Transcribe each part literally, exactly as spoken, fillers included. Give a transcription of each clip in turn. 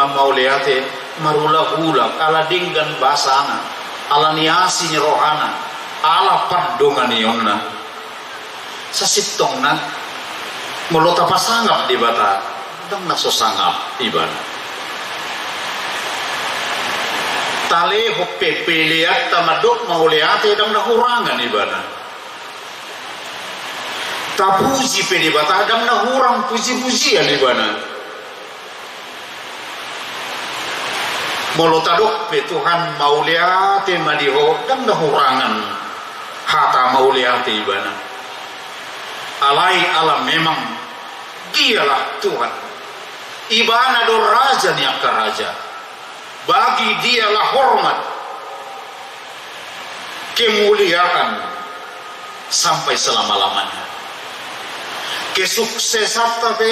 Mauliate marulak-ulak ala denggan basana, ala ni asi ni rohana, ala pardonganionna. Sasintongna, molo tapasangap Debata, ndang na so sangap ibana. Talehon pe peleanta mandok mauliate, ndang na hurangan ibana. Tapuji pe Debata, ndang na hurang puji-pujian ibana. Molo tadok pe Tuhan mauliate ma di Ho, ndang na hurangan hata mauliate ibana. Alai ala memang Dialah Tuhan. Ibana do Raja ni angka raja. Bagi Dialah hormat, kemuliaan sampai selama-lamanya. Kesuksesanta pe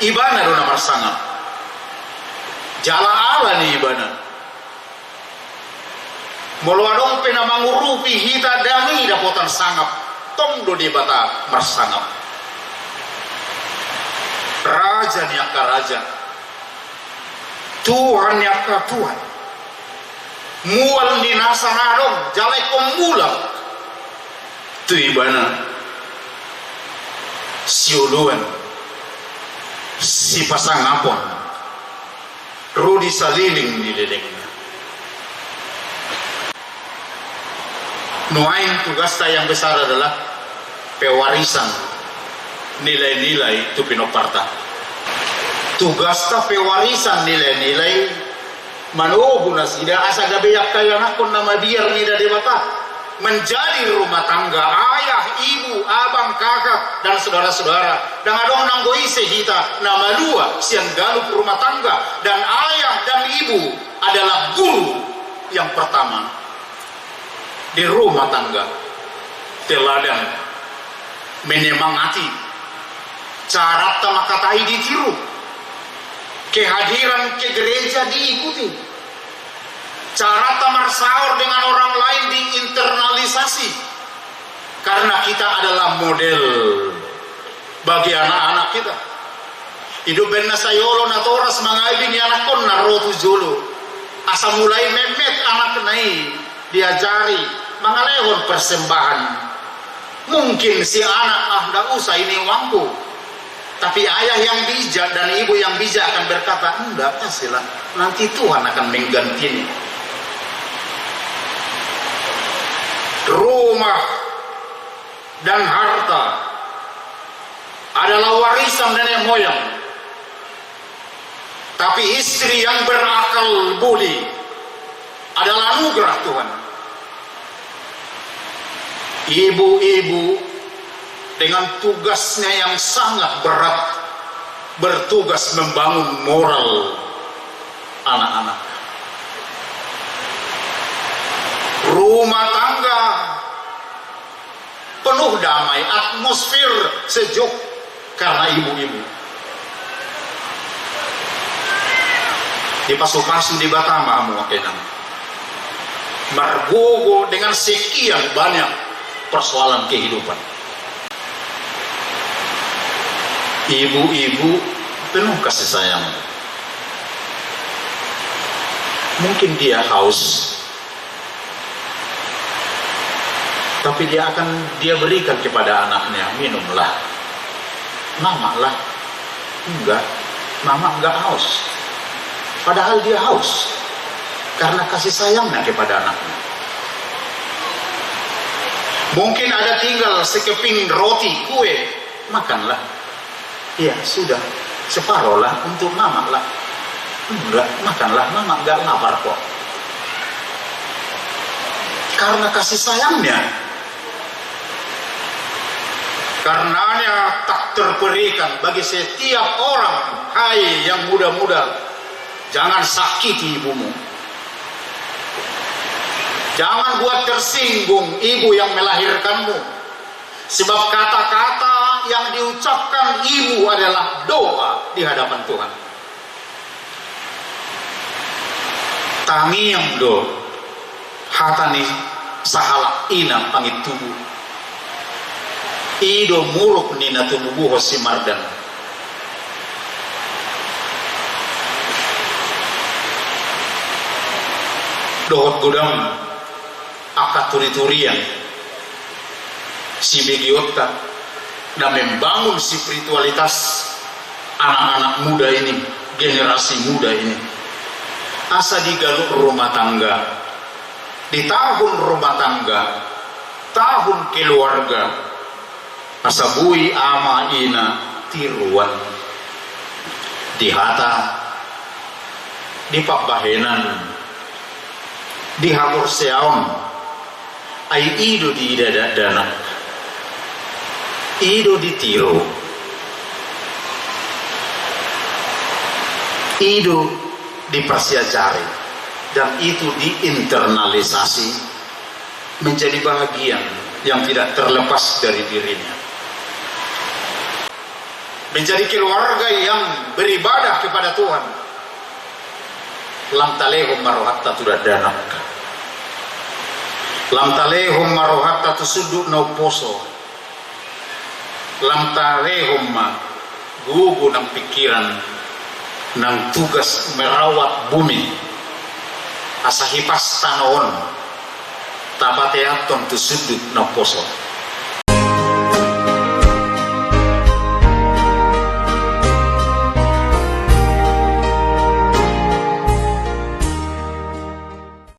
Ibana do na marsangap. Jala ala ni Ibana. Molo adong pe na mangurupi hita, ndang i dapotan sangap, tong do Debata marsangap. Raja ni angka raja, Tuhan ni angka tuhan, mual ni nasa na adong, jala ingkon mulak tu Ibana sioloan, sipasangapon ro di saliling ni lelengna. Nuaeng tugasta yang besar adalah pewarisan nilai-nilai tu pinomparta. Tugasta pewarisan nilai-nilai manogu nasida asa gabe angka ianakhon na mabiar mida Debata, menjadi rumah tangga, ayah, ibu, abang, kakak, dan saudara-saudara. Ndang adong nanggo ise hita na malua sian ganup rumah tangga, dan ayah dan ibu adalah guru yang pertama di rumah tangga. Teladan, menyemangati, caranta mangkatai ditiru, kehadiran ke gereja diikuti, caranta marsaor dengan orang lain diinternalisasi, karena kita adalah model bagi anak-anak kita. Ido baen na sai olo natoras mangaibing ianakhonna ro tu jolo, asa mulai metmet anakna i diajari mangalehon persembahan. Mungkin si anak, "Ah, ndak usah ini uangku." Tapi ayah yang bijak dan ibu yang bijak akan berkata, "Ndak, kasihlah. Nanti Tuhan akan menggantinya." Rumah dan harta adalah warisan nenek moyang. Tapi istri yang berakal budi adalah anugerah Tuhan. Ibu-ibu dengan tugasnya yang sangat berat, bertugas membangun moral anak-anak. Rumah tangga penuh damai, atmosfer sejuk karena ibu-ibu. Dipasupasu Debata ma hamu angka inang. Margogo dengan sekian banyak persoalan kehidupan. Ibu-ibu penuh kasih sayang. Mungkin dia haus, tapi dia akan, dia berikan kepada anaknya, "Minumlah. Mamaklah." "Enggak, mamak enggak haus." Padahal dia haus karena kasih sayangnya kepada anaknya. Mungkin ada tinggal sekeping roti, kue, "Makanlah." "Iya, sudah. Separohlah untuk mamaklah." "Enggak, makanlah, mamak enggak lapar kok." Karena kasih sayangnya. Karenanya tak terperikan bagi setiap orang, hai yang muda-muda, jangan sakiti ibumu. Jangan buat tersinggung ibu yang melahirkanmu. Sebab kata-kata yang diucapkan ibu adalah doa di hadapan Tuhan. Tangiang do hata ni sahalak ina pangintubu. I do muruk ni na tumubuhon si Mardan. dohot godang angka turiturian sibegeonta na membangun spiritualitas anak-anak muda ini, generasi muda ini. Asa di ganup rumah tangga, di tahun rumah tangga, tahun keluarga, asa boi ama ina tiruan di hata, di pambahenan, di haporseaon. Ai i do diida dakdanak, i do ditiru, i do diparsiajari, dan itu diinternalisasi menjadi bahagian yang tidak terlepas dari dirinya. Menjadi keluarga yang beribadah kepada Tuhan. Lam talehon ma rohanta tu dakdanak. Lam talehon ma rohanta tu sundut na umposo. Lam talehon ma gogo nang pikiran nang tugas merawat bumi, asa hipas tano on tapateanhon tu sundut na umposo.